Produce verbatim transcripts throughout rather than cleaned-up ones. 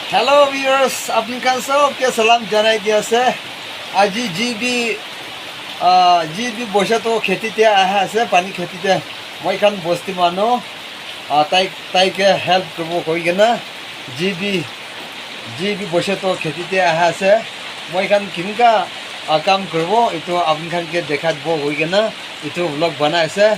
Hello viewers, apni khan sob ke salam janai di ase. Aji G B, ah, G B boise to kheti te aha ase, pani kheti te. Moi khan bosti manu, ah, tai, tai ke help kuribo koi kena G B, G B boise to kheti te aha ase. Moi khan kinka, ah, kam kuribo, itu apni khan ke dekhai dibo koi kena itu vlog banai ase.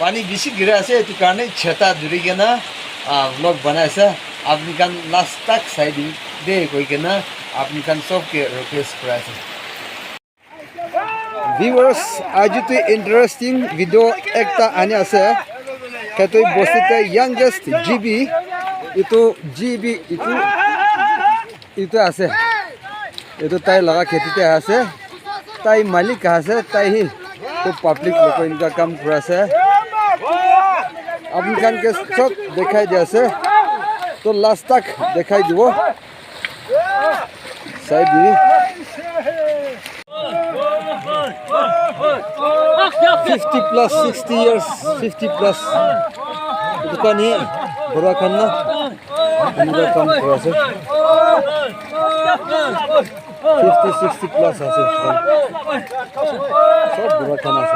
Pani bishi gira ase, itu karne cheta dhuri kena, ah, vlog banai ase. Apni khan last tak sai dibi de koi kena apni khan sob ke request kura ase. Viewers, aji tu interesting video ekta ani ase. Khetoi bosti te youngest G B, itu G B, itu, itu ase. Itu tai laga kheti te ase. Tai malik ase, tai hi. To public loko inka kam kura ase. Apni khan ke sob dekhai di ase. To last tak dekhai dibo. Sai di. Fifty plus, sixty years, fifty plus. Dukan hi, bura khan na. Eneka kam kura ase. Fifty, sixty plus ase. Sob bura khan ase.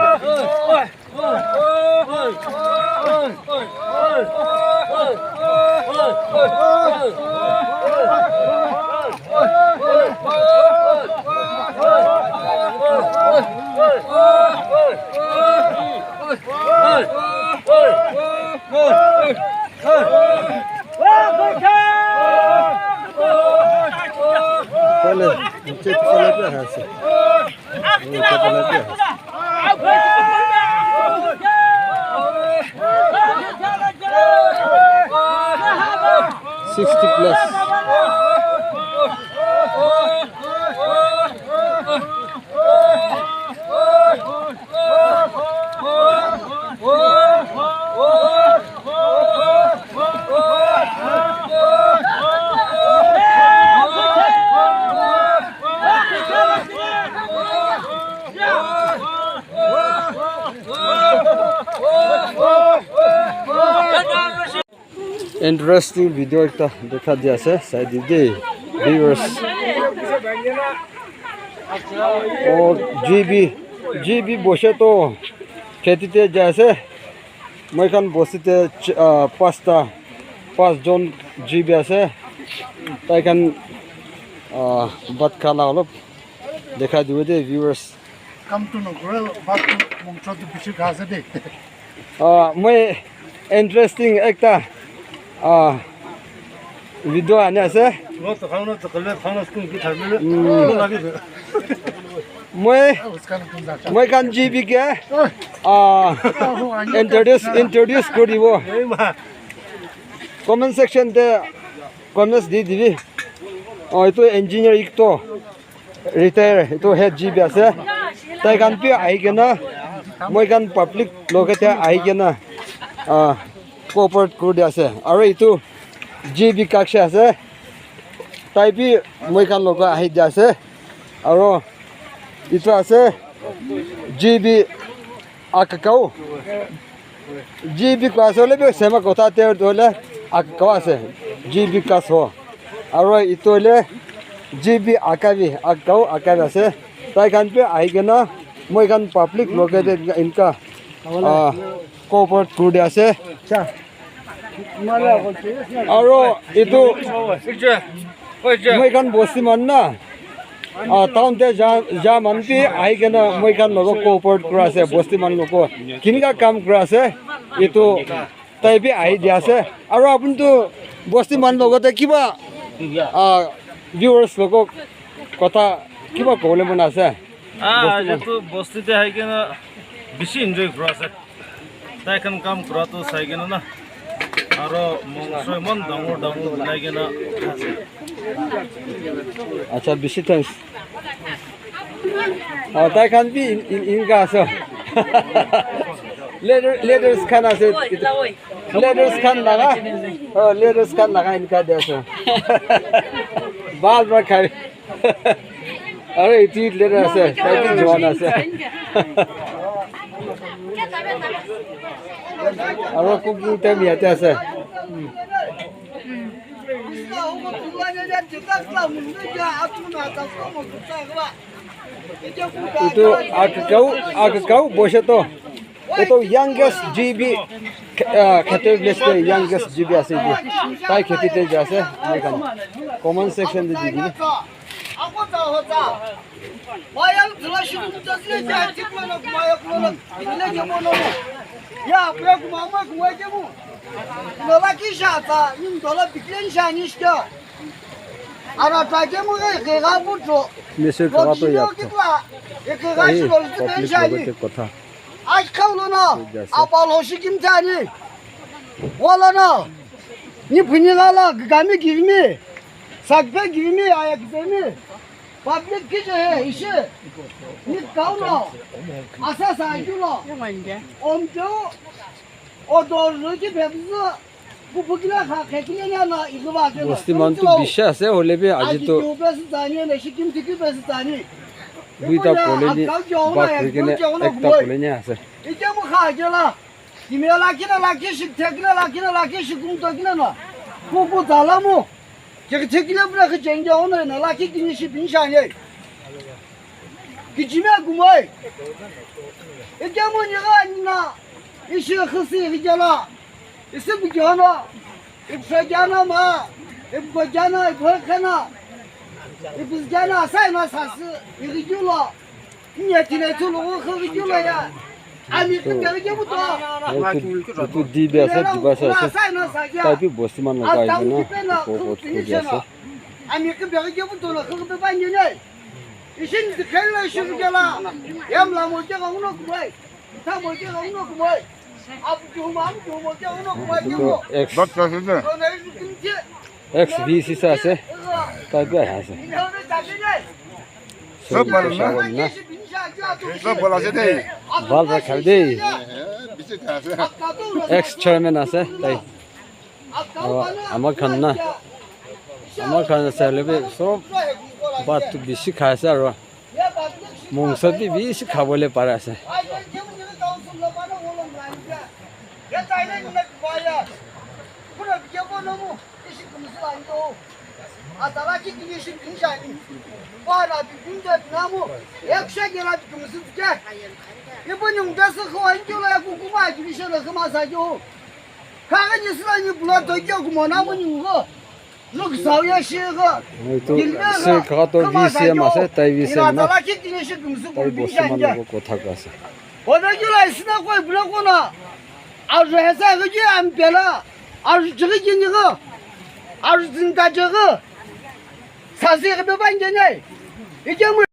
Pale, niche pale pe ase. Niche pale pe ase. Sixty plus. Interesting video ekta dekha di ase, sai di de, viewers. Oh, G B, G B boise to kheti te jai ase. Moi khan bosti te ch-, ah, pasta, pas jon G B ase. Tai khan, ah, bhat khala olop dekha dibo de, viewers. Kam tu nokore, bhat tu mongso tu bishi kha ase de. Ah, moi interesting ekta, ah, video ani ase. Lo to khang na to kale khang na skun ki thar mile. Hmm. Lo lagi de. Moi, moi khan G B ke, ah, introduce, introduce kuri dibo. Ei ma. Comment section te comments di dibi. Oh, itu engineer ekta. Retire, itu head G B ase. Tai khan bi ahi kena, moi khan public logote ahi kena, ah, cooperate kuri di ase. Aro itu G B Kaksha ase. Tai bi moi khan logo ahi di ase. Aro itu ase G B Akakau. G B koi ase hoile bi same kotha te hoile Akakau ase. G B Kaso. Aro itu hoile G B Akabi, Akakau Akabi ase. Tai khan bi ahi kena moi khan public logote eneka, ah, cooperate kuri di ase. Aro itu moi khan bosti manu na, ah, town te ja, ja manu bi ahi kena moi khan logo cooperate kura ase, bosti manu logo. Kineka kam kura ase, itu tai bi ahi di ase. Aro apuni tu bosti manu logote kiba, ah, viewers logo kotha kiba kobole mon ase? Ah, bosti manu. Aji tu bosti te ahi kena bishi enjoy kura ase. Tai khan kam kura tu sai kena na. Aro mongso eman dangor dangor banai kena ase. Acha, bishi thanks. Ah, tai khan bi in, in, eneka ase. Leader, leaders khan ase. Leaders khan laga. Oh, leaders khan laga eneka de ase. Bhal para khai. Aro itu leader ase, tai bi joan ase. Aro cooking time yate ase. Itu akikau, akikau boise to. Itu youngest G B, ah, khete village te youngest G B ase itu. Tai khete te ja ase, moi khan comment section te di dibi. Message kara to yakto. Ahi, public logote kotha. Aaj khaw lo na, apa lo shi kim cha ni. Wala na, ni phuni la la, gami give me, sakpe give me, aya give me. Public ki je hai, ise, ni kau lo, asa sa ju lo. Om jo, o do ru ki bhebzu. Bosti manu tu bishi ase, hoile bi aji tu duita colony bhag kuri kene ekta colony ase. Isi bujana, ipsa jana ma, ipko jana, ipko khana, ipko jana, sai na sasi, iri julo. Nya tine tu lo, ko iri julo ya. Ami ke bere ke buto. Tu di biasa, di biasa. Sai na sa ya. Tapi bosti man lo kai na. Ko ko ko biasa. Ami ke bere ke buto lo, ko ke ba ni ne. Isin dikhela isin jala. Yam la mo ke ga uno kumai. Tha mo ke ga uno kumai. Ab ju ma am ju mo ke uno kumai ke mo. Ex, ex V C sa ase. Tai bi ahi ase. Sob bhal na? Sob bhal ase de. Bhal para khal de. Ex chairman ase tai. Aro ama khan na, ama khan ase hoile bi sob bhat tu bishi khai ase aro mungsa bi bishi khabole pare ase. Etu se kaka toh V C M ase, tai V C M na. Tai bosti manu logot kotha koi ase.